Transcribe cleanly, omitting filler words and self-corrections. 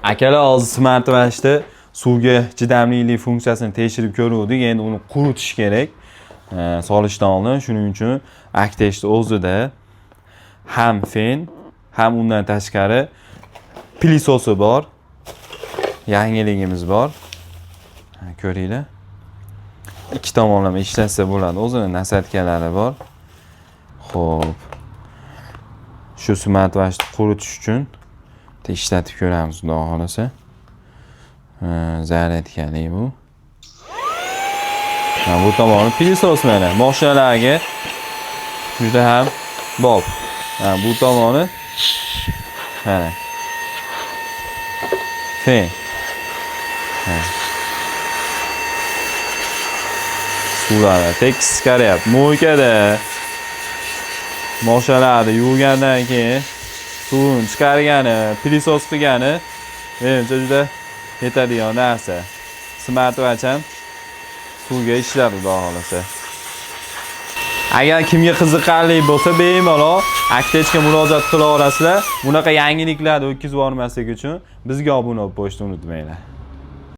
Akalar, hozir smartwatchda suvga chidamlilik funksiyasini tekshirib ko'ruvdik. Endi uni quritish kerak. Solishdan oldin shuning uchun Aktechni o'zida ham fen, ham undan tashqari пылесос i bor. Yangiligimiz bor. Ha, ko'ringlar. Ikki tomonlama ishlatsa bo'ladi. O'zini насадка lari bor. Xo'p. Shu smartwatchni quritish uchun bitta ishlatib ko'ramiz, xudo xohlasa. Ha, зарядка li bu. Ha, bu tomoni пылесос mana. Mashinalarga juda ham bob. Ha, bu tomoni mana. Fen. Ha. Suvlarni tekis chiqaryapti. Мойка da mashinalarni yuvgandan keyin suvini chiqargani, пылесос qilgani menimcha juda yetadigan narsa. Smartwatch ham suvga ishladi, xudo xohlasa. Agar kimga qiziqarli bo'lsa, bemalol Aktechga murojaat qila olasizlar. Bunaqa yangiliklarni o'tkazib yubormaslik uchun bizga obuna bo'lib qo'yishni unutmanglar.